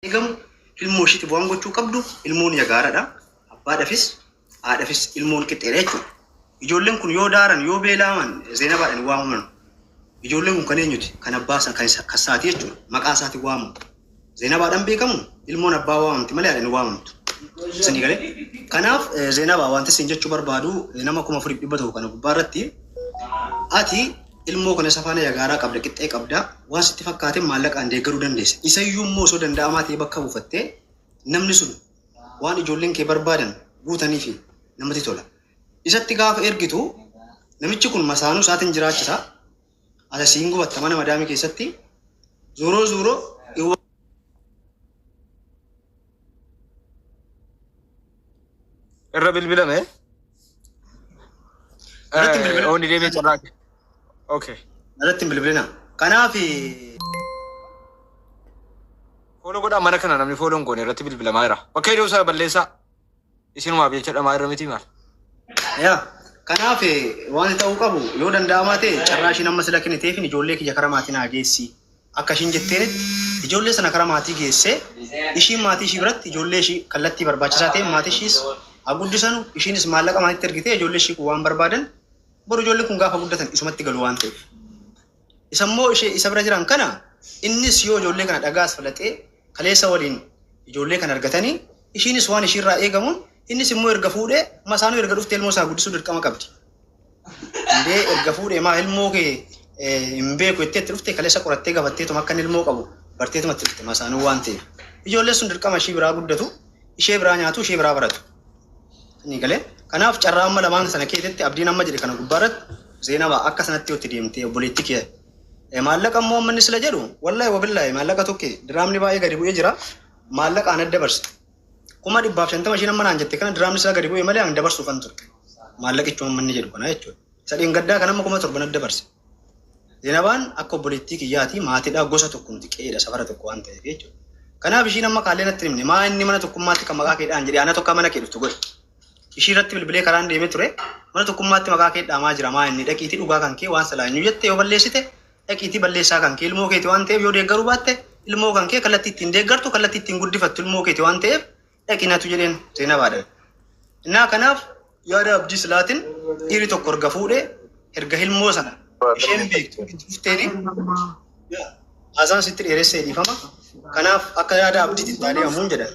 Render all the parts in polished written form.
Eegamu ilmoo ishiitiif waan gochuu qabdu ilmoon yagaaradha. Abbaadhafis haadhafis ilmoon qixxeedha jechuudha. Ijoolleen kun yoo daaran yoo beelaaman Zeenabaadhaan hin waamaman. Ijoolleen kun kan eenyuti? Kan abbaa isaa kan isaati jechuudha. Maqaa isaatiin waamamu. Zeenabaadhaan beekamu ilmoon abbaa waamamti malee haadhaan hin waamamtu. Isinii galee? Kanaaf Zeenabaa wanti isin jechuu barbaadu nama 4100 kana gubbaa irratti ati ilmoo kana isa faana yagaaraa qabda qixxee qabda waan sitti fakkaate maallaqaan deeggaruu dandeessa. Isayyuu immoo osoo danda'amaa ta'ee bakka buufattee namni sun waan ijoolleen kee barbaadan guutanii fi namatti tola. Isatti gaafa ergitu namichi kun masaanuu isaatiin jiraachisa. Ati siin gubatta mana madaamii keessatti zuuroo zuuroo Irra bilbilame. Irratti hin bilbilin. Oonni deebi'ee carraa. Okay. Irratti hin bilbilina. Kanaaf Fooloo godhaa mana kana namni fooloo hin goone irratti bilbilamaa jira. Bakka hidhuu sana balleessaa. Isinumaaf jecha dhamaa irra miti maal. Yaa kanaaf wanti ta'uu qabu yoo danda'amaa ta'e carraa ishiin amma sila kenniteefin ijoollee kiyya kara maatii naa geessi. Akka ishiin jetteenitti ijoollee sana kara maatii geessee ishiin maatii ishii biratti ijoollee ishii kallattii barbaachisaa ta'een maatii ishiis haa guddisanu ishiinis maallaqa maatiitti ergitee ijoollee ishii kun waan barbaadan boru ijoolleen kun gaafa guddatan isumatti galu waan ta'eef. Isa immoo ishee isa bira jiran kana innis yoo ijoollee kana dhagaas falaxee kaleessa waliin ijoollee kana argatanii ishiinis waan ishiirraa eegamuun innis immoo erga fuudhee masaanuu erga dhuftee ilmoo isaa guddisuu dirqama qabdi. Indee erga fuudhee maa ilmoo kee hin beeku jettee itti dhufte kaleessa qorattee gafatteetuma akka inni ilmoo qabu barteetuma itti dhufte masaanuu waan ta'eef. Ijoolleen sun dirqama ishii biraa guddatu, ishee biraa nyaatu, ishee biraa baratu. Ni galee. Kanaaf carraa amma lamaan sana keetetti abdiin amma jedhe kana gubbaa irratti Zeenaba akka sanatti yoo itti deemtee obboleettii kee maallaqa immoo amma inni sila jedhu wallahi wabillaahi maallaqa tokke diraamni baay'ee gadi bu'ee jira maallaqa an adda barse. 150,000 ishiin amma naan jette kana diraamni isaa gadi bu'e malee an dabarsuufan ture. Maallaqichuma amma inni jedhu kana jechuudha. Isa dheengaddaa kan amma 7,000 adda barse. Zeenabaan akka obboleettii kiyyaati maatiidhaa gosa tokko nuti qe'eedha safara tokko waan ta'eef jechuudha. Kanaaf ishiin amma kaallee natti himne maa inni mana tokkummaatti kan maqaa kee dhaan jedhee ana tokko mana kee dhuftu godhe. Ishii irratti bilbilee karaan deemee ture mana tokkummaatti maqaa kee dhaamaa jira maa inni dhaqiitii dhugaa kan kee waan silaa eenyu jette yoo balleessite dhaqiitii balleessaa kan kee ilmoo keeti waan ta'eef yoo deeggaruu baatte ilmoo kan kee kallattii ittiin deeggartu kallattii ittiin guddifattu ilmoo keeti waan ta'eef dhaqi natu jedheen Zeenabaadha. Innaa kanaaf yaada abdii silaatin dhiirri tokko erga fuudhee erga ilmoo sana isheen beektu itti dhufteeni haasaan sitti dheeressee dhiifama. Kanaaf akka yaada abdiitti itti adeemamuun jedhan.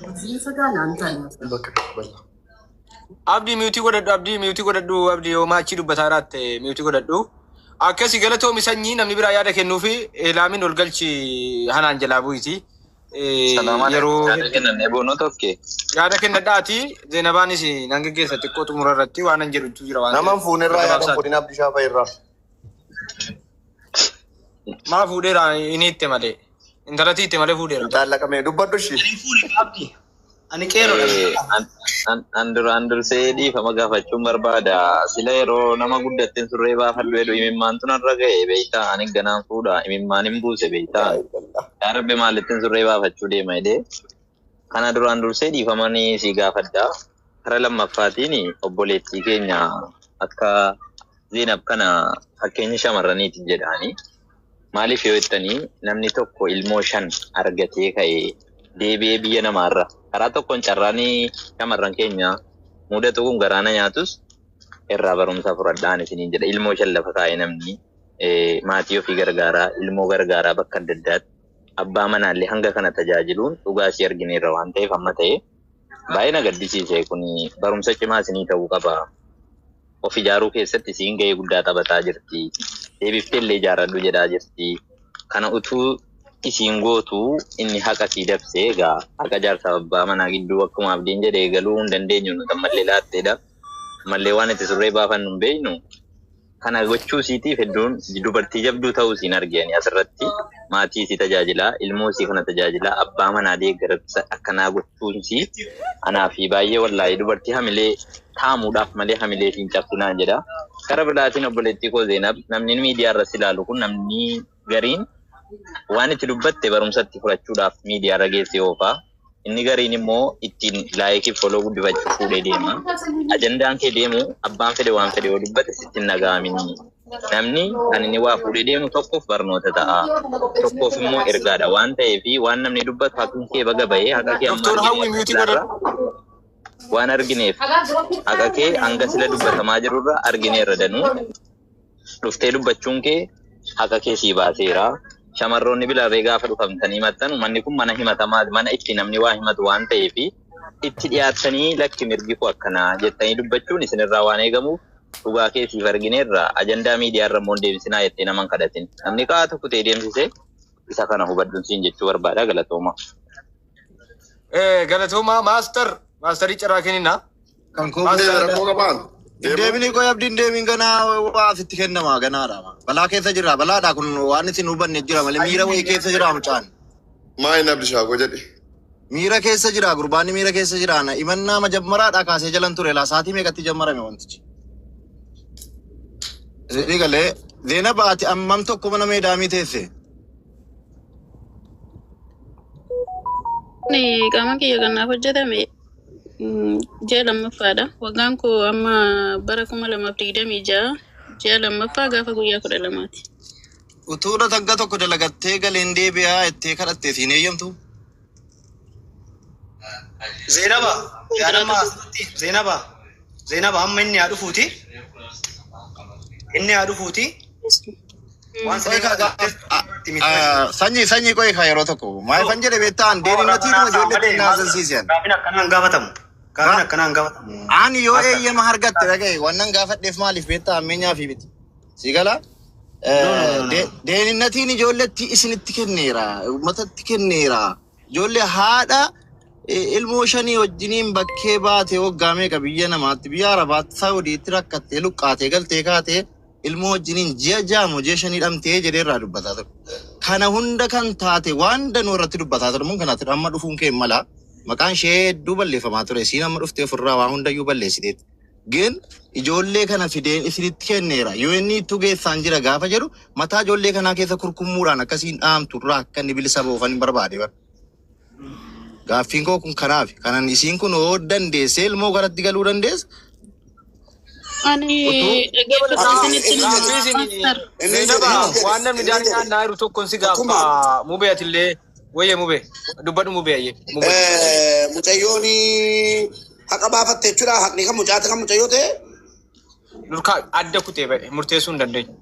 Abdii mute godhadhu abdii mute godhadhu abdii yoo maachii dubbataa jiraatte mute godhadhu. Akkasi galatoomi sanyii namni biraa yaada kennuufi laamin ol galchi hanaan jalaa bu'iti. Salaam alaikum. Yeroo Yaada kennan eboonoo tokke. Yaada kennadhaati Zeenabaanis nan geggeessa xiqqoo xumura irratti waan an jedhutu jira waan Naman ta'eef. fuunerraa yaada Gabaabsaati. fuudhin abdii shaafa irraa. Maa fuudheera inni itte malee. Intalatti itte malee fuudheera. Jaallaqamee dubbadhu ishii. Ani fuudhe abdii. Ani qeeroodha. An duraan dursee dhiifama gaafachuun barbaada. Sila yeroo nama guddatteen surree baafadhu jedhu imimmaantu narra ga'e beektaa. Ani ganaan fuudha imimmaan hin buuse beektaa. Yaa Rabbi maalittiin surree baafachuu deema jedhee. Kana duraan dursee dhiifama ni si gaafadha. Kara lammaffaatiin obboleettii keenya akka Zeenab kana fakkeenya shamarraniiti jedhaani. Maaliif yoo jettanii namni tokko ilmoo shan argatee ka'ee deebi'ee biyya namaarra karaa tokkoon carraan shamarran keenya mudatu kun garaa na nyaatus irraa barumsa fudhadhaan isiniin jedha. Ilmoo shan lafa kaa'ee namni maatii ofii gargaaraa ilmoo gargaaraa bakka adda addaatti abbaa manaallee hanga kana tajaajiluun dhugaa isii argineerra waan ta'eef amma ta'e baay'ee na gaddisiise kun barumsa cimaa isinii ta'uu qaba. Of ijaaruu keessatti isiin gahee guddaa taphataa jirti. Deebiftee illee ijaarradhu jedhaa jirti. Kana utuu isiin gootu inni haqa sii dabsee egaa haqa jaarsaaf abbaa manaa gidduu akkuma abdiin jedhe galuu hin dandeenyu nuti ammallee laatteedha. Ammallee waan itti surree baafannu hin beeknu. Kana gochuu isiitiif hedduun dubartii jabduu ta'uu isiin arge ani asirratti maatii isii tajaajilaa ilmoo isii kana tajaajilaa abbaa manaa deeggarsa akkanaa gochuun isii anaa fi baay'ee wallaahi dubartii hamilee taamuudhaaf malee hamilee isiin cabsinaan jedha. Kara biraatiin obboleettii koo Zeenab namni miidiyaa irratti ilaalu kun namni gariin waan itti dubbatte barumsatti fudhachuudhaaf miidiyaa irra geessee oofaa. Inni gariin immoo ittiin like follow guddifachuu fuudhee deema. Ajandaan kee deemu abbaan fedhe waan fedhe yoo dubbate sitti hin dhaga'amini. Namni kan inni waa fuudhee deemu tokkoof barnoota ta'a. Tokkoof immoo ergaadha waan ta'eef waan namni dubbatu haqni kee baga bahee haqa kee amma Doktor Hawwi argineef mute godhadhu. waan argineef haqa kee hanga sila dubbatamaa jirurra argineerra danuu dhuftee dubbachuun kee haqa kee sii baaseera. Shamarroonni bilarree gaafa dhufamtanii himattan manni kun mana himatamaa mana itti namni waa himatu waan ta'eef itti dhiyaattanii lakki mirgi koo akkanaa jettanii dubbachuun isinirraa waan eegamuuf dhugaa kee siif argineerra ajandaa miidiyaarra immoo hin deemsinaa jettee nama hin kadhatin. Namni qaata tokko ta'e deemsise isa kana hubadhuun siin jechuu barbaada galatooma. Galatooma master maasterii carraa kenninaa. Kan koo Master. Rakkoo qabaan. Deemini qoy abdiin deemin ganaa waa asitti kennama ganaadha. Balaa keessa jira balaadha kun waan isin hubanne jira malee miira wayii keessa jira mucaan. Maa inni Abdi Shaakoo jedhe. Miira keessa jira gurbaanni miira keessa jira. Imannaa majammaraadha kaasee jalan ture laa sa'aatii meeqatti jammarame wantichi. Ni galee Zeenab ati ammam tokko mana meedaamii teesse. Ni qaama kiyya kan naaf hojjetame ji'a lammaffaadha. Waggaan koo amma bara 2026 ji'a lammaffaa gaafa guyyaa 12ti. Utuudha tagga tokko dalagattee galeen deebi'aa jettee kadhattee siin eeyyamtu. Zeenaba, yaadama Zeenaba, Zeenaba amma inni haa dhufuuti. Inni haa dhufuuti. Waan Qoy siree Sanyii sanyii qoy kaa yeroo tokko maal fan jedhe beektaan deeminatiidhuma ijoollee naasisiisan. Gaafin akkanaan gaafatamu. Gaafin akkanaan gaafatamu. Ani yoo eeyyama argatte dhagaye wannan gaafadheef maaliif beektaa ammeenyaa fi miti. Si gala? No, no, no. Deeninnatiin ijoolletti isinitti kenneera, uummatatti kenneera. Ijoollee haadha ilmoo shanii wajjiniin bakkee baatee waggaa meeqa biyya namaatti biyya Arabaatti Saawudiitti rakkattee luqqaatee galtee kaatee ilmoo wajjiniin ji'a jaamu ji'a shanii dhamtee jedhee irraa dubbataa ture. Kana hunda kan taate waan danuu irratti dubbataa ture mun kanatti amma dhufuun kee mala maqaan ishee hedduu balleeffamaa ture siin amma dhuftee ofirraa waa hundayyuu balleessiteetti. Gin ijoollee kana fideen isinitti kenneera yoo inni ittuu geessaan jira gaafa jedhu mataa ijoollee kanaa keessa kurkummuudhaan akkasiin dhaamtu irraa akka inni bilisa ba'uufan hin barbaade bara. Gaaffiin koo kun kanaaf kanan isiin kun hoo dandeessee ilmoo garatti galuu dandeesse Ani utuu dhaggeeffadhaa isinitti Inni hima jedhe. Gaaffiisin master. Inni jedhe. Zeenaba Inni jedhe. waan namni Inni daandii jedhe. naannaa jiru tokkoon si Tokkummaa. gaaffa mubee atillee wayye mubee dubbadhu mubee ayyee mubee. Mucayyoon haqa baafatte jechuudha. Haqni kan mucaati kan mucayyoo ta'e. Nurkaa adda kutee ba'e murteessuu hin dandeenyu.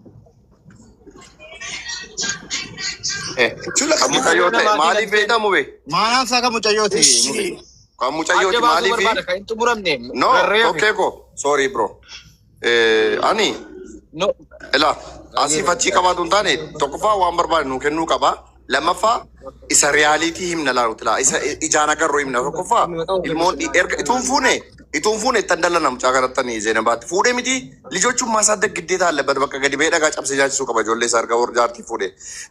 Jechuudha Kan kan mucayyoo Mucayyoo ta'e namaatiin maaliif addeen beektaa mube? maanaan isaa kan mucayyooti mube. Ishi. Kan adda mucayyooti baasuu maaliif? barbaada kan hin xumuramne No, rarree hafe. tokkee koo. Sorry bro. Ani No. ila asiif achii qabaatu hin taane tokkoffaa waan barbaade nuu kennuu qaba. Lammaffaa isa reality himna laaluuti laa isa ijaan agarru himna tokkoffaa ilmoon erga ituun fuune ittan dallana mucaa kanattanii Zeenabaatti fuudhee miti lijochuun ማሳደግ ግዴታ አለበት በቃ gadi ba'ee dhagaa cabsee nyaachisuu qaba ijoollee isaa erga warra jaartii fuudhe.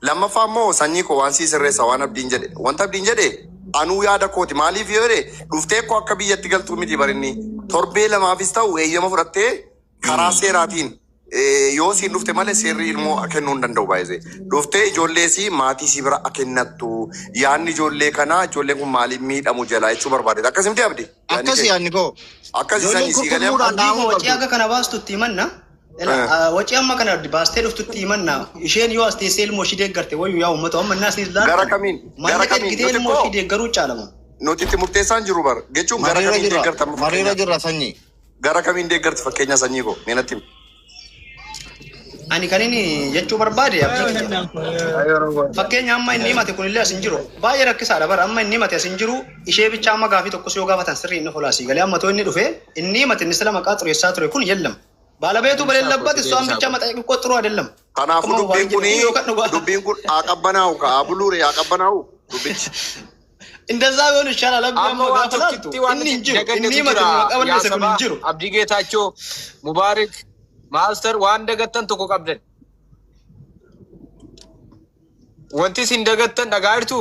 Lammaffaa immoo sanyii koo waan sii sirreessa waan abdiin jedhe wanta abdiin jedhe anuu yaada kooti maaliif yoo jedhe dhuftee koo akka biyyatti galtuu miti barinni torbee lamaafis ta'u eeyyama fudhattee karaa seeraatiin yoo siin dhufte malee seerri ilmoo kennuu hin danda'u baay'isee. Dhuftee ijoollee sii maatii sii bira akka kennattu yaadni ijoollee kanaa ijoolleen kun maaliif miidhamu jalaa jechuu barbaade. Akkasimti abdi? Yaadni Akkasi kee. yaadni koo. Akkasi Ijoolleen sanyii sii galee amma. kurkummuudhaan Abdii dhahamuu koo wacii qabdu. akka kana baastu itti himanna. Eh. Wacii amma kana baastee dhuftu itti himanna. Isheen yoo as teessee ilmoo ishii deeggarte wayyuu yaa uummata amma innaa isinis Gara ilaaltan kamiin? Gara maallaqa kamiin? ergitee Nuti ilmoo koo ishii deeggaruu caalama. nuti itti murteessaan jiru bara. Jechuun gara Mariirra kamiin jirra. deeggarta amma Mariirra fakkeenyaaf? jirra sanyii. Gara kamiin deeggarti fakkeenya sanyii koo? Mee natti himi. Ani kan inni jechuu barbaade abdii kiyya. Fakkeenya amma inni himate kunillee as hin jiru. Baay'ee rakkisaadha bara amma inni himate as hin jiru. Ishee bicha amma gaafii tokkos yoo gaafatan sirrii inni folaasii galee amma too inni dhufe inni himate inni sila maqaa xureessaa ture kun የለም ባለቤቱ በሌለበት እሷን ብቻ መጠየቅ እኮ ጥሩ አይደለም። Kanaafuu Akkuma dubbiin waan jedhu kuni yoo kan dhugaa dubbiin kun haa qabbanaa'u ka haa buluure haa qabbanaa'u dubbichi. እንደዛ ቢሆን ይሻላል። አብዲ Amma amma waan gaafa laaltu tokkitti waan inni hin nuti jiru inni dagannetu himate jira maqaa yaa balleesse kun sabaa hin jiru. Abdii Geetaachoo Mubaarik Maaster waan dagattan tokko qabdan. Wanti isin dagattan dhagaa jirtu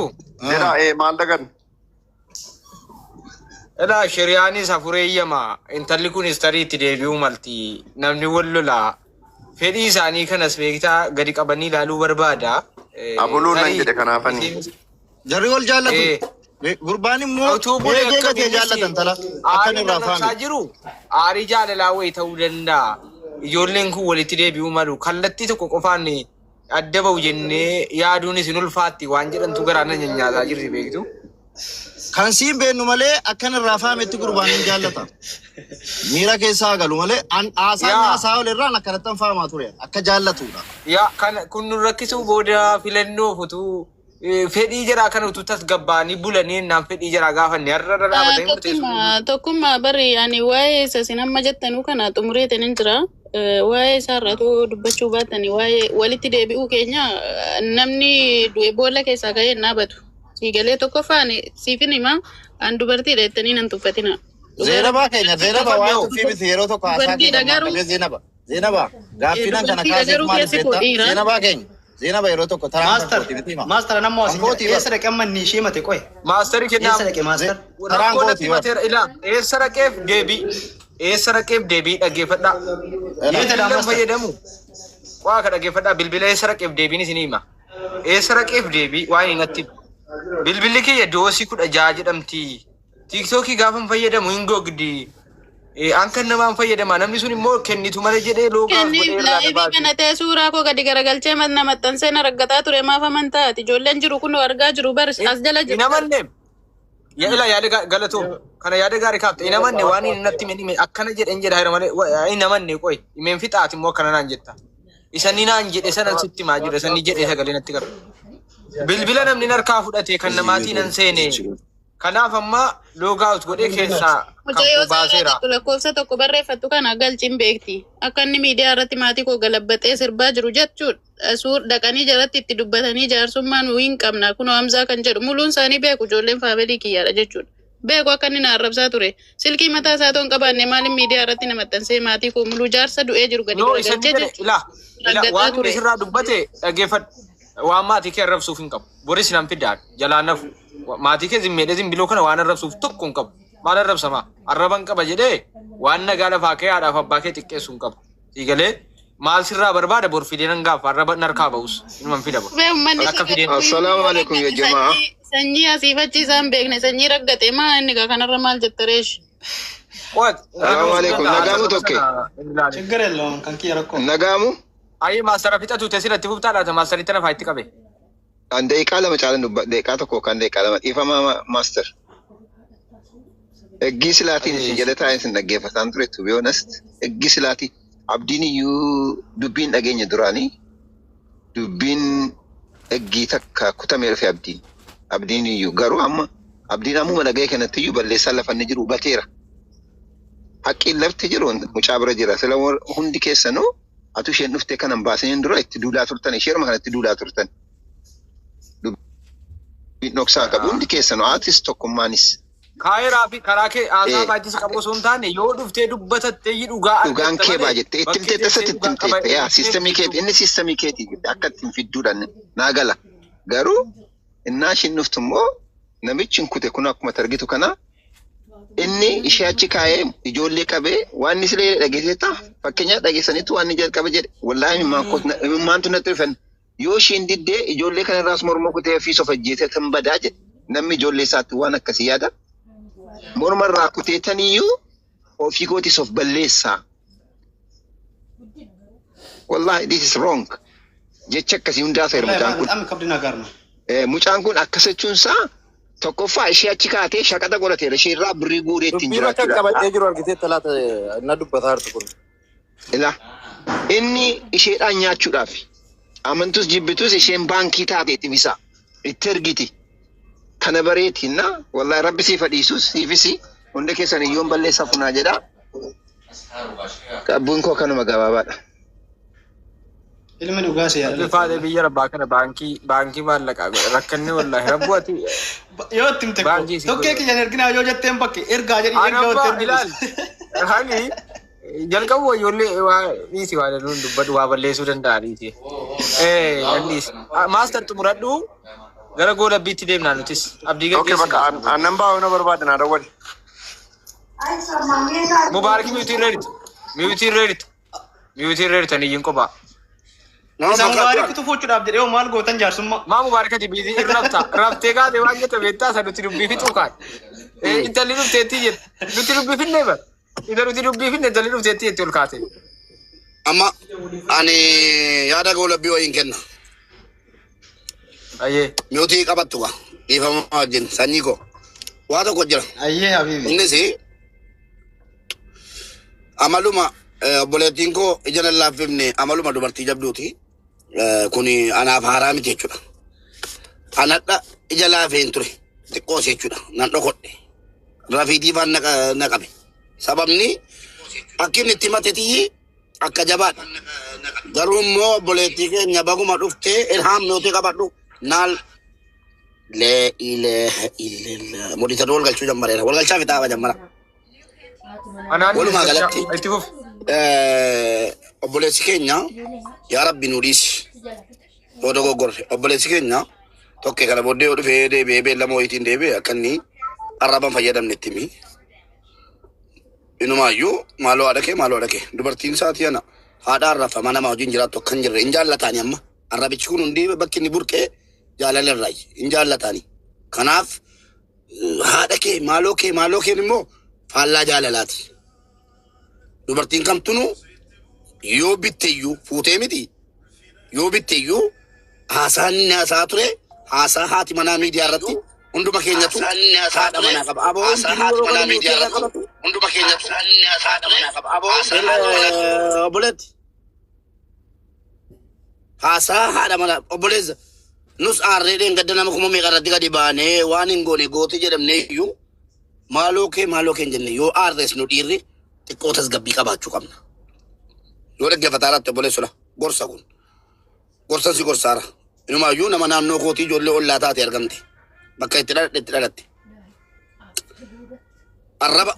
Jedha maal dagan? Ilaa shiriyaanis hafureeyyama intalli kunis tarii itti deebi'uu malti namni wal lolaa fedhii isaanii kanas beektaa gadi qabanii ilaaluu barbaada. Abuluun nan Tarii jedhe kanaafani. isiin Jarri wal jaallatu. Gurbaan immoo utuu bulee eegee akka gatee innis jaallatan tala. Akkan aarii irraa narrabsaa faame. jiru aarii jaalalaa wayii ta'uu danda'a. Ijoolleen kun walitti deebi'uu malu. Kallattii tokko qofaan adda ba'u jennee yaaduunis hin ulfaatti waan jedhantu garaa na nyanyaataa jirti beektu. Kan siin beennu malee akkan irraa faametti gurbaan hin jaallata. Miira keessaa galu malee an haasaan Yaa. haasaa ol irraan akkanattan faamaa ture akka jaallatudha. Yaa kana kun nu rakkisuu booda filannoof utuu fedhii jaraa kana utuu tasgabbaa'anii bulanii naan fedhii jaraa gaafanne har'a irra dhaabatanii murteessuu. Tokkummaa tokkummaa bari ani waa'ee isa isin amma jettanuu kana xumureetan hin jira. Waa'ee isaarraa otoo dubbachuu baatanii waa'ee walitti deebi'uu keenya namni du'e boolla keessaa ka'ee hin dhaabatu. Siigalee tokkoffaan siifin hima an dubartiidha jettanii nan tuffatina. Zeenabaa keenya Zeenaba waan tuffii miti yeroo tokko haasaa Dubartiidha keenya garuu maal Zeenaba Zeenaba gaaffiinan kana dubartiidha kaaseef garuu maaliif keessi koo beektaa dhiira. Zeenabaa keenya Zeenaba yeroo tokko taraan kan Master, kooti miti hima. master nammoo Kan asin kooti jira. Eessa dhaqe amma inni ishee mate qoy? Maasterii kennaa Eessa dhaqe master? Taraan rakkoo kooti natti himateera ilaa eessa dhaqeef deebii eessa dhaqeef deebii dhaggeeffadhaa. Yeeta dha Bilbila master. fayyadamu waa ka dhaggeeffadhaa bilbila eessa dhaqeef deebiin isin hima. Eessa dhaqeef deebii waan inni natti hima. Bilbilli kiyya doosii 16 jedhamti. Tiiktookii gaafa hin fayyadamu hin gogdi. An kan namaan fayyadama namni sun immoo kennitu malee jedhee loogaa Kenni godhee irraa na laayivii baase. kana ta'e suuraa koo gadi garagalchee na maxxansee na raggataa ture maaf amantaati. Ijoolleen jiru kun argaa jiru bar as jala Hin jiru. amanne. Ya ila yaada galatoom. Kana yaada gaarii kaafte. Hin amanne waan inni natti hime hime akkana jedhen jedha jira malee hin amanne qoy. Himeen fixaati immoo akkana naan jetta. Isa inni naan jedhe sana sitti himaa jira. Isa inni jedhe sagalee natti qaba. Bilbila namni harkaa fudhate kan namaatiin nan seene. Kanaaf amma log out godhee keessaa kan Mucayyoo koo baaseera. seeraa lakkoofsa tokko barreeffattu kana galchiin beekti. Akka inni miidiyaa irratti maatii koo galabbaxee sirbaa jiru jechuudha. Suur dhaqanii jalatti itti dubbatanii jaarsummaa nu hin qabna. Kunoo Hamzaa kan jedhu muluun isaanii beeku ijoolleen faamilii kiyyaadha jechuudha. Beeku akka inni na arrabsaa ture. Silkii mataa isaa otoo hin qabaanne maaliin miidiyaa irratti na maxxansee maatii koo muluu jaarsa du'ee jiru gadi No, isa inni garagalchee jedhe jechuudha. ilaa ilaa Raggataa waan inni ture. sirraa dubbate dhaggeeffadhu. Waan maatii kee arrabsuuf hin qabu. Boris nan fidaa jalaa nafu. Maatii kee zimmeedhee zimbiloo kana waan arrabsuuf tokko hin qabu. Maal arrabsamaa? Arraban qaba jedhee waan nagaa lafaa kee haadhaaf abbaa kee xiqqeessu hin qabu. Siigalee maal sirraa barbaada bor fidee nan gaafa arraba narkaa ba'us inuman fida bor. Dhufee uummanni Akka fideen. Assalaamu alaikum ya jamaa. Sanyii asiif achi isaan beekne sanyii raggate maa inni gaa kanarra maal jetta reesh. Qo'at. Assalaamu alaikum. Nagaamu tokke. ችግር የለውም kan kiyya rakkoo. Nagaamu. Ayi maastara fixatu teessirratti fuftaa laata maastaritti tana faayitti qabe. An daqiiqaa 2 caalan dubba daqiiqaa 1 kan daqiiqaa 2 dhiifama maaster. Eggii silaatiin isin jala taa'een isin dhaggeeffataan ture to be honest. Eggii silaatii abdiin iyyuu dubbiin dhageenya duraanii dubbiin eggii takka kutamee dhufe abdiin. Abdiin iyyuu garuu amma abdiin ammuma dhaga'e kanatti iyyuu balleessaan lafa inni jiru hubateera. Haqqiin lafti jiru mucaa bira jira. Sila hundi keessanuu atu isheen dhuftee kana hin baasiniin dura itti duulaa turtan isheeruma kanatti duulaa turtan. Dubbiin dhoksaa qabu hundi keessanuu atis tokkummaanis. Kaayeraa fi karaa kee haasaa baay'isii qabu osoo hin taane yoo dhuftee dubbatattee dhugaa Dhugaan argatta kee baa malee jettee itti bakkee himtee teessee tasatti itti dhugaa qaba himteetta. Yaa jettee siistemii keeti inni siistemii keeti akka ittiin fidduudhaan naa gala. Garuu innaa ishiin dhuftu immoo namichi hin kute kun akkuma argitu kana inni ishee achi kaa'ee ijoollee qabee waan inni silee dhageessetta fakkeenyaaf dhageessaniitu waan inni jalqabe jedhe wallaahi imimmaantu natti dhufan yoo ishiin diddee ijoollee kanarraas morma kutee fi sofa ajjeesee tan badaa jedhe namni ijoollee isaatti waan akkasii yaada morma irraa kutee taniyyuu ofii kootis of balleessaa wallaahi this is wrong jecha akkasii hundaa seera mucaan kun. በጣም ከባድ ነገር ነው። Mucaan kun akkas jechuun isaa tokkoffaa ishee achi kaatee shaqaxa godhateera ishee irraa birrii guuree ittiin Dubbii bakka jiraachuudha. qabadhee jiru argitee talaata na dubbataa jirtu kun. Ila inni isheedhaan nyaachuudhaaf amantus jibbitus isheen baankii taateetti bisa itti ergiti. Kana bareetinna wallahi rabbi siif dhiisus siifis hunda keessan iyyoon balleessaa funaa jedha. Qabbuun koo kanuma gabaabaadha. Ilmi dhugaa si yaada. Faadhe biyya rabbaa kana baankii baankii maallaqaa godhe rakkanni wallaahi rabbu ati Yoo itti himte Baankii si tokkee godhe. kiyyan erginaa yoo jetteen bakke ergaa jedhi ergaa Anabba yoo ilaal hani jalqabu ijoollee waa dhiisi waa danuun dubbadhu waa balleessuu danda'a dhiisi. Dhiisi. Maastar xumuradhu gara goolabbiitti deemnaa nutis abdii Okay, bakka gaggeessina. aannan baa'uu na barbaade naa dawwali. Mubaarak mute irra jirti. Mute irra jirti. Mute irra jirtan iyyin kophaa. Nama Isa bakka mubaarik tufuuchuudhaaf jedhee hoo maal gootan jaarsummaa. Maa mubaarakati biizii irra rafta. Raftee kaate waan jette beektaa isa nuti dubbii fixuu kaate. Intalli dhufteetti jette. Nuti dubbii finne bar. Isa nuti dubbii finne intalli dhufteetti jette ol kaate. Amma ani yaada goolabbii wayiin kenna. Ayyee. Miyootii qabattu gaa. Dhiifama wajjin sanyii koo. Waa tokko jira. Ayyee habibi. Innis amaluma obboleettiin koo ija lallaaffifne amaluma dubartii jabduuti. Kuni anaaf haaraa miti jechuudha. Anadha ija laafeen ture xiqqoos jechuudha. Nan dhokodhe. Rafiitii faan na qabe. Sababni akki inni itti himate akka jabaadha. Garuu immoo obboleettii keenya baguma dhuftee ilhaam miyootii qabadhu naal lee ilaha illallah. Modiitar wal galchuu jammareera. Wal galchaa fixaa jammara. Anaan Walumaa galatti itti fufi. Obboleessi keenya yaa Rabbi nu dhiisi. Yoo dogoggorre obboleessi keenya tokkee kana booddee yoo dhufee deebi'ee beellama wayiitiin deebi'e akka inni arraban fayyadamne itti himi. Inumaayyuu maaloo haadha kee maaloo haadha kee dubartiin isaatii ana haadha arrafama nama wajjin jiraattu akka hin jirre hin jaallataani amma arrabichi kun hundi bakki inni burqee jaalala irraayi hin jaallataani. Kanaaf haadha kee maaloo kee maaloo keen immoo faallaa jaalalaati. Dubartiin kamtunu yoo bitteeyyuu fuutee miti yoo bitteeyyuu haasaan inni haasaa ture haasaa haati manaa miidiyaa irratti hunduma keenyatu haadha manaa qaba. Aboo haati manaa miidiyaa irratti hunduma keenyatu haadha manaa qaba. Aboo obboleetti haasaa haadha manaa obboleessa nus aarree dheengadda nama kuma meeqa irratti gadi baanee waan hin goone goote jedhamnee iyyuu maaloo kee hin jenne yoo aarrees nu dhiirri xiqqoo tasgabbii qabaachuu qabna. Yoo dhaggeeffataa irratti obboleessu gorsa kun gorsan si gorsaara. Inumaayyuu nama naannoo kootii ijoollee ollaa taate argamte. Bakka itti dhaladhe itti dhalatte. Arraba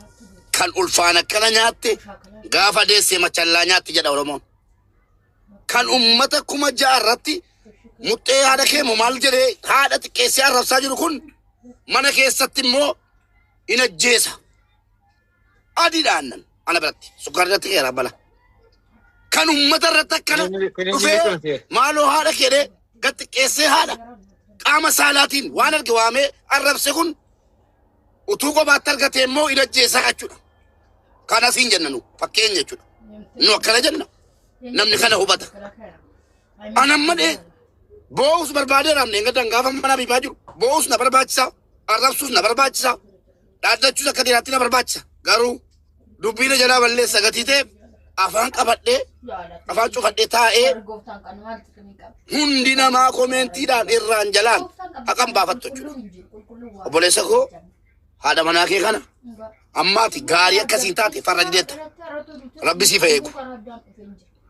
kan ulfaan akkana nyaatte gaafa deessee machallaa nyaatti jedha Oromoon. Kan ummata 6000 irratti muxxee haadha kee moo maal jedhee haadha xiqqeessee arrabsaa jiru kun mana keessatti immoo in ajjeesa. Adiidha aannan ana biratti sukkaara irratti qeera bala. Kan ummata irratti akkana dhufee maaloo haadha keedhee gad xiqqeessee haadha qaama saalaatiin waan arge waamee arrabse kun utuu kophaatti argate immoo in ajjeesaa jechuudha. Kanas hin jenna nu fakkeenya jechuudha. Nu akkana jenna namni kana hubata. Anan malee boo'us barbaadeera amne gaddan gaafa mana biifaa jiru boo'us na barbaachisa arrabsuus na barbaachisa dhaaddachuus akka dhiiraatti na barbaachisa garuu dubbiin jalaa balleessa gatii ta'eef afaan qabadhee afaan cufadhee taa'ee hundi namaa komeentiidhaan irraan jalaan haqan baafattu jechuudha. Obboleessa koo haadha manaa kee kana ammaati gaarii akkasiin taate farra dideetta. Rabbi siif haa eegu.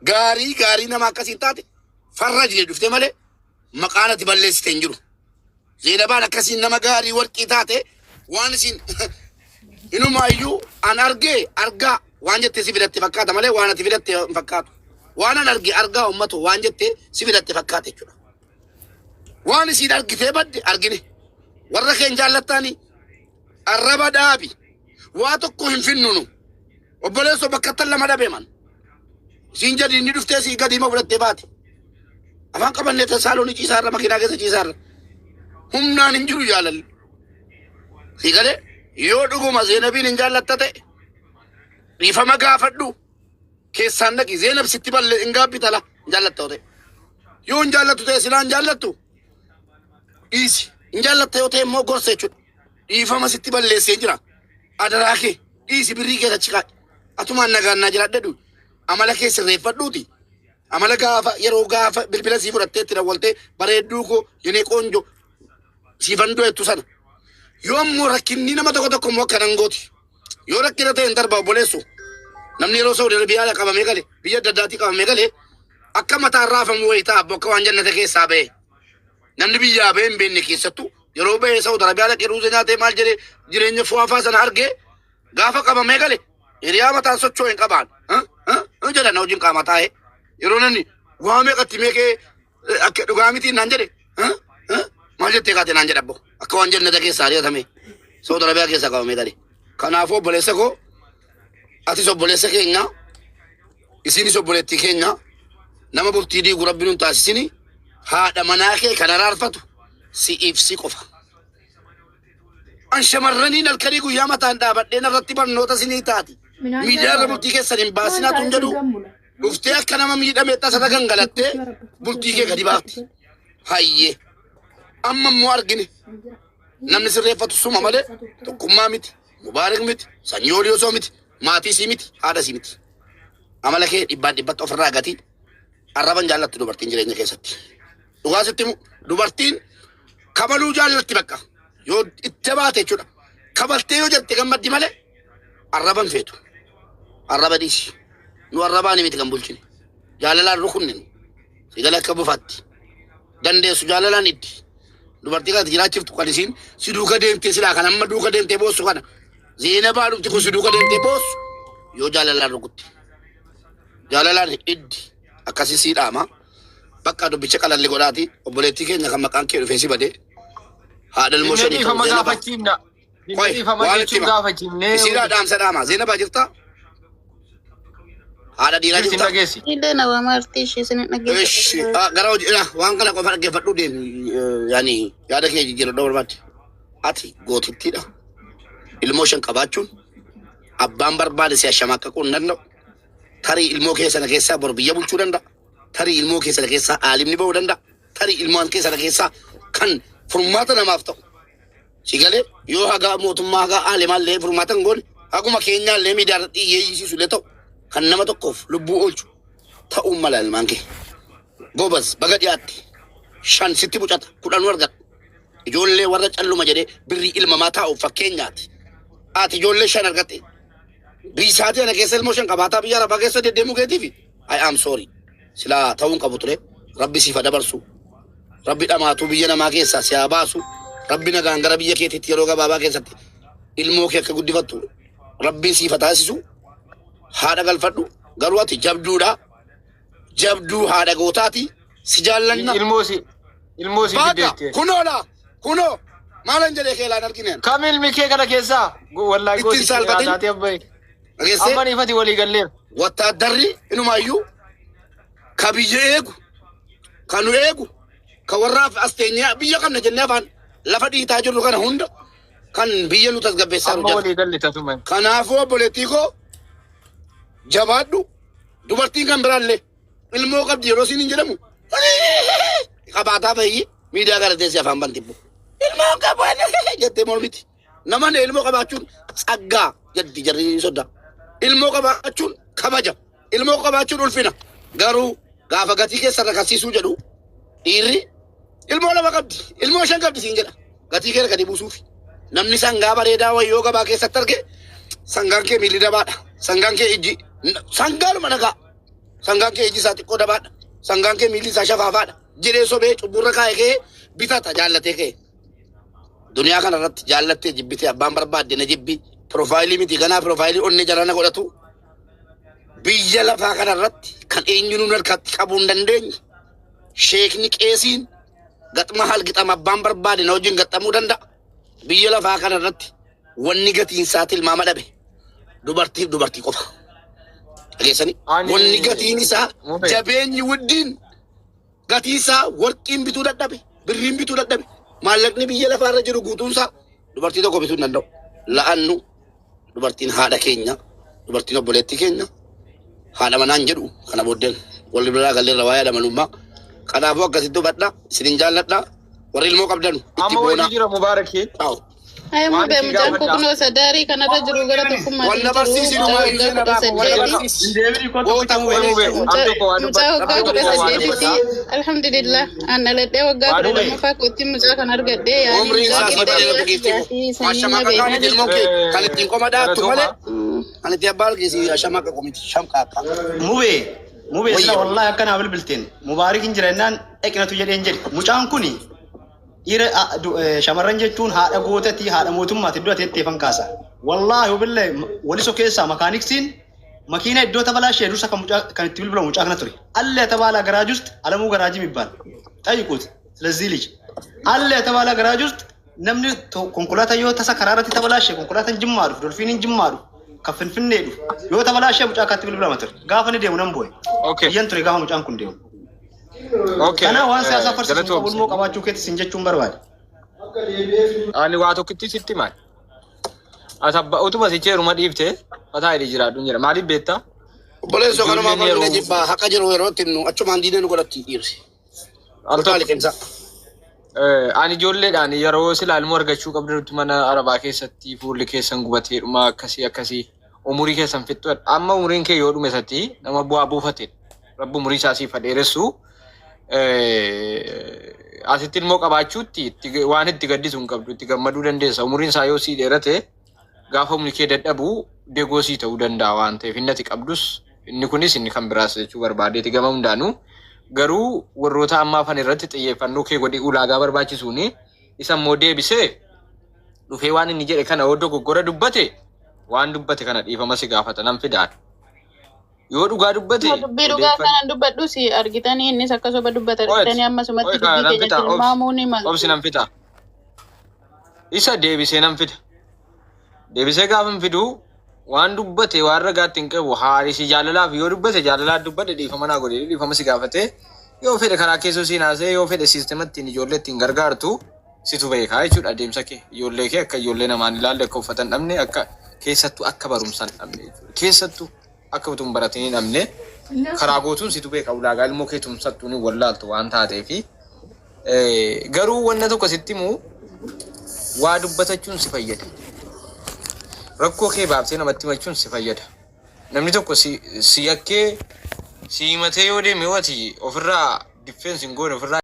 Gaarii gaarii nama akkasiin taate farra dide dhuftee malee maqaan ati balleessite hin jiru. Zeenabaan akkasiin nama gaarii warqii taate waan isin inumaayyuu an argee argaa waan jettee si fidatte fakkaata malee waan ati fidatte hin fakkaatu. Waan an arge argaa ummatu waan jettee si fidatte fakkaata jechuudha. Waan isiin argitee badde argine. Warra keen jaallattaanii arraba dhaabi. Waa tokko hin finnu nu. Obboleessoo bakka tan lama dhabe man. Siin jadi inni dhuftee sii gadi hima fudhattee baate. Afaan qabannee tan saaloonii ciisaarra makiinaa keessa ciisaarra. Humnaan hin jiru jaalalli. Sii galee yoo dhuguma Zeenabiin hin jaallatta ta'e dhiifama gaafadhu keessaan dhaqi Zeenab sitti balle hin gaabbitala hin jaallatta yoo ta'e. Yoo hin jaallattu ta'e silaa hin jaallattu dhiisi. Hin jaallatta yoo ta'e immoo gorsa jechuudha. Dhiifama sitti balleessee jira. Adaraa kee dhiisi birrii kee achi kaa'i. Atumaan nagaan naa jiraadhu amala kee sirreeffadhuuti. Amala gaafa yeroo gaafa bilbila sii fudhattee itti dawwaltee bareedduu koo yenee qoonjo siifan du'ettu sana. Yoo ammoo rakkinni nama tokko tokko immoo akkanan gooti. Yoo rakkina ta'e hin darba obboleessu. Namni yeroo Saudi Arabiyaa qabamee gale biyya adda addaatii qabamee gale akka mataan raafamu wayii ta'a abbo akka waan jannata keessaa ba'e. Namni biyyaa ba'e hin beekne keessattuu yeroo ba'e Saudi Arabiyaa dhaqee ruuza nyaatee maal jedhee jireenya fu'aafaa sana argee gaafa qabamee gale hiriyaa mataan socho'u hin qabaan. Jedhan hojiin qaama taa'ee yeroo namni waa meeqatti meeqee akka dhugaa mitiin naan jedhe maal jettee kaate naan jedha abbo akka waan jannata keessaa ari'atame Saudi Arabiyaa keessaa qabamee gale. Kanaafuu obboleessa koo atis obboleessa keenya isinis obboleettii keenya nama bultii diigu rabbi nun taasisini haadha manaa kee kan araarfatu si'iif si qofa. An shamarraniin halkanii guyyaa mataan dhaabadheen irratti barnoota sinii taati. Miidiyaa irra bultii keessan hin baasinaa tun jedhu Dhuftee akka nama miidhame tasarra gangalattee bultii kee gadi baafti. Hayyee. Amma immoo argine namni sirreeffatu suma malee Tokkummaa miti, Mubaarak miti, sanyii olii osoo miti, maatii sii miti, haadha sii miti. Amala kee dhibbaan dhibbatti ofirraa gatii arraban jaallattu dubartiin jireenya keessatti. Dhugaa sitti himu dubartiin kabaluu jaallatti bakka yoo itti jabaate jechuudha. Kabaltee yoo jette gammaddi malee arraban feetu. Arraba dhiisi. Nu arrabaan miti kan bulchine. Jaalalaan rukunne nu. Sigala akka bufaatti. Dandeessu jaalalaan itti. Dubartii kanatti jiraachiftu kan isiin si duuka deemtee silaa kan amma duuka deemtee boossu kana. Zeenabaa dhufti kun si duuka deemtee boossu yoo jaalalaan rukutte. Jaalalaan iddi akkasii sii dhaama. Bakka dubbicha qalalli godhaati obboleettii keenya kan maqaan kee dhufee si badee haadha ilmoo Inni shanii ta'u dhiifama Zeenabaa. gaafachiifna. Inni Qoy dhiifama waan itti jechuun hima. gaafachiifnee Isiidhaa dhaamsa dhaama. Zeenabaa jirtaa? Haadha dhiiraa jirti hin jirtaa? dhageessi. Illee nama marti ishee isin Ishi dhaggeeffatu. gara hojii waan kana qofa dhaggeeffadhu deemi yaani yaada kee jijjiiradhu barbaadde. Ati gootittiidha. Ilmoo shan qabaachuun abbaan barbaade si ashamaqqaquu hin danda'u. Tarii ilmoo kee sana keessaa bor biyya bulchuu danda'a. Tarii ilmoo kee sana keessaa aalimni ba'uu danda'a. Tarii ilmaan kee sana keessaa kan furmaata namaaf ta'u. Si galee yoo hagaa mootummaa hagaa aalimaallee furmaata hin goone haguma keenyaallee miidiyaa irratti iyyeeyyisiisu illee ta'u kan nama tokkoof lubbuu oolchu ta'uun mala ilmaan kee. Gobaz baga dhiyaatte shan sitti bucata kudhanuu argadhu. Ijoollee warra calluma jedhee birrii ilmamaa taa'uuf fakkeenyaati. Ati ijoollee shan argatte. Biisaatii ana keessa ilmoo shan qabaataa biyya arabaa keessa deddeemuu keetiifi I am sorry. Silaa ta'uun qabu ture. Rabbi siif haa dabarsu. Rabbi dhamaatuu biyya namaa keessaa si haa baasu. Rabbi nagaan gara biyya keetiitti yeroo gabaabaa keessatti ilmoo kee akka guddifattu Rabbiin siif haa taasisu. Haadha galfadhu. Garuu ati jabduudha. Jabduu haadha gootaati. Si jaallanna. Ilmoo si ilmoo si Baata fiddeetti. kunoo laa kunoo maalan jedhee kee laan argineen. Kam ilmi kee kana keessaa? Wallaahi Ittiin gootichi saalfatin. taatee abbaye. Dhageessee Amma niifati walii galleera. wattaaddarri inumaayyuu ka biyya eegu ka nu eegu ka warraaf as teenyee biyya qabna jennee afaan lafa dhiitaa jirru kana hunda kan biyya nu tasgabbeessaa jiru Amma jala. walii galle tasuma. Kanaafuu obboleettii koo jabaadhu dubartiin kan biraallee ilmoo qabdi yeroo siin hin jedhamu qabaataa bahii miidiyaa gara teessee afaan banti immoo ilmoo qabu jettee mormiti. Namoonni ilmoo qabaachuun tsaggaa jeddi jarri soddaa. Ilmoo qabaachuun kabaja. Ilmoo qabaachuun ulfina. Garuu gaafa gatii keessa rakasiisuu jedhu dhiirri ilmoo lama qabdi, ilmoo shan qabdi siin jedha. Gatii kee gadi buusuufi. Namni sangaa bareedaa wayyoo gabaa keessatti arge sangaan kee miilli dabaadha. Sangaan kee ijji sangaanuma nagaa. Sangaan kee ijji isaa xiqqoo dabaadha. Sangaan kee miilli isaa shafaafaadha. Jedhee sobee cubburra kaa'ee kee bitata jaallatee kee. Duniyaa kana irratti jaallattee jibbitee abbaan barbaadde na jibbi. Piroofaayilii miti ganaa piroofaayilii onnee jalana godhatu. Biyya lafaa kana irratti kan eenyuun harkatti qabuu hin dandeenye. Sheekni qeesiin gaxma halgixama abbaan barbaade na wajjin gaxxamuu danda'a. Biyya lafaa kana irratti wanni gatiin isaa tilmaama dhabe dubartiif dubartii qofa. Dhageessanii? Ani Wanni gatiin isaa Mube. jabeenyi wuddiin gatii isaa warqiin bituu dadhabe, birriin bituu dadhabe, maallaqni biyya lafaarra jiru guutuun isaa dubartii tokko bituu hin danda'u. La'annu dubartiin haadha keenya, dubartiin obboleettii keenya, haadha manaan jedhu kana booddeen walli biraa galleerra waa'ee haadha manummaa. Kanaafuu akkasitti hubadha, isinin jaalladha, warri ilmoo qabdanu itti Amma boonaa. wayii jira Mubaarakii. Ciao. Haya Waan mubee isin mucaan koo gaafadha. kunoo sadaarii kanarra jiru gara tokkummaatiin Wanna jiru barsiisi mucaa numaa waggaa iyyuu kudha na wanna saddeeti. barsiisi. Deebiin kottu Goota Way mubee mubee. am tokko waa Mucaa dubbadha. waggaa Am kudha tokko waa saddeetitti dubbadha. alhamdulillah an dhaladhee waggaa Waa kudha dubbadha. lammaffaa kootti mucaa kan argadhee yaani Umriin mucaa isaa si qixxee bareedu dhiira giiftii kiyyaa koo. fi sanyii na Ashamaa beekaa qaqqaamiti ilmoo kee kan ittiin qoma dhaattu malee jechuudha. kan itti abbaa argeesi ashamaa qaqqoomiti shamqaaqa. Mubee mubee sila Wayyo. wallahi akkanaa bilbilteen mubaarik hin jira jennaan dhaqinatu jedheen jedhe mucaan kuni dhiira shamarran jechuun haadha gootati haadha mootummaati iddoo ati jetteefan kaasa. Wallaahi wabillahi waliso keessaa makaaniksiin makiina iddoo tabalaashee dursa kan mucaa kan itti bilbilamu mucaa kana ture. አለ የተባለ ገራጅ ውስጥ አለሙ ገራጅ የሚባል ጠይቁት። ስለዚህ ልጅ አለ የተባለ ገራጅ ውስጥ namni konkolaataa yoo tasa karaa irratti tabalaashe konkolaataan jimmaa dhufu dolfiiniin jimmaa dhufu kan finfinnee dhufu yoo tabalaashe mucaa akkaatti bilbilama ture gaafa ni deemu nan boo'e. Okay. Iyyan ture gaafa mucaan kun deemu. Okay. Kana waan siyaasaa farsiisuun Galatoomsi. qabu immoo qabaachuu keetti sin jechuun barbaade. Ani waa tokkitti sitti maal? As abba utuma sichi heeruma dhiifte mataa hidhii jiraadhu jedha. Maaliif beektaa? Obboleessoo kanumaa Ijoolleen falmina yeroo jibbaa haqa jiru yeroo itti himnu achumaan diina nu godhatti dhiirsi. al Kutaa tokko liqimsa. Ani ijoolleedhaan yeroo silaa ilmoo argachuu qabdutti mana arabaa keessatti fuulli keessan gubatee dhuma akkasii akkasii umurii keessan fixxu. Amma umuriin kee yoo dhume isatti nama bu'aa buufate. Rabbi umurii isaa siif haa dheeressu. Asitti ilmoo qabaachuutti waan itti gaddisu hin qabdu itti gammaduu dandeessa. Umuriin isaa yoo sii dheerate gaafa humni kee dadhabu degoo sii ta'uu danda'a waan ta'eef inni ati qabdus inni kunis inni kan biraas jechuu barbaadeeti gama hundaanuu garuu warroota ammaa hafan irratti xiyyeeffannoo kee godhi ulaagaa barbaachisuuni isa immoo deebisee dhufee waan inni jedhe kana yoo dogoggora dubbate waan dubbate kana dhiifama si gaafata nan fidaan yoo dhugaa dubbate Dubbii dhugaa odeeffannoo kanan dubbadhus argitanii innis akka soba dubbata Qo'et argitanii ammasumatti qo'e kana dubbii nan keenya fida obsi tilmaamuu ni obsi maltu. nan fida isa deebisee nan fida Deebisee gaafa hin fidu waan dubbate waan ragaatti hin qabu haarisi jaalalaaf yoo dubbate jaalalaaf dubbadhe dhiifama naa godhe dhiifama si gaafate yoo fedhe karaa keessoo siin haasa'e yoo fedhe siistema ittiin ijoollee ittiin gargaartu situ beekaa jechuudha adeemsa kee ijoollee kee akka ijoollee namaan ilaalle akka uffata hin dhabne akka keessattuu akka barumsa hin dhabne jechuudha keessattuu akka utuu hin baratin hin dhabne karaa gootuun situ beeka ulaagaa ilmoo kee tumsattuun hin wallaaltu waan taateefi Garuu wanna tokko sitti himu waa dubbatachuun si fayyada. Rakkoo kee baaftee namatti himachuun si fayyada. Namni tokko si si yakkee si himatee yoo deeme yoo ati ofirraa diffeensi hin goone ofirraa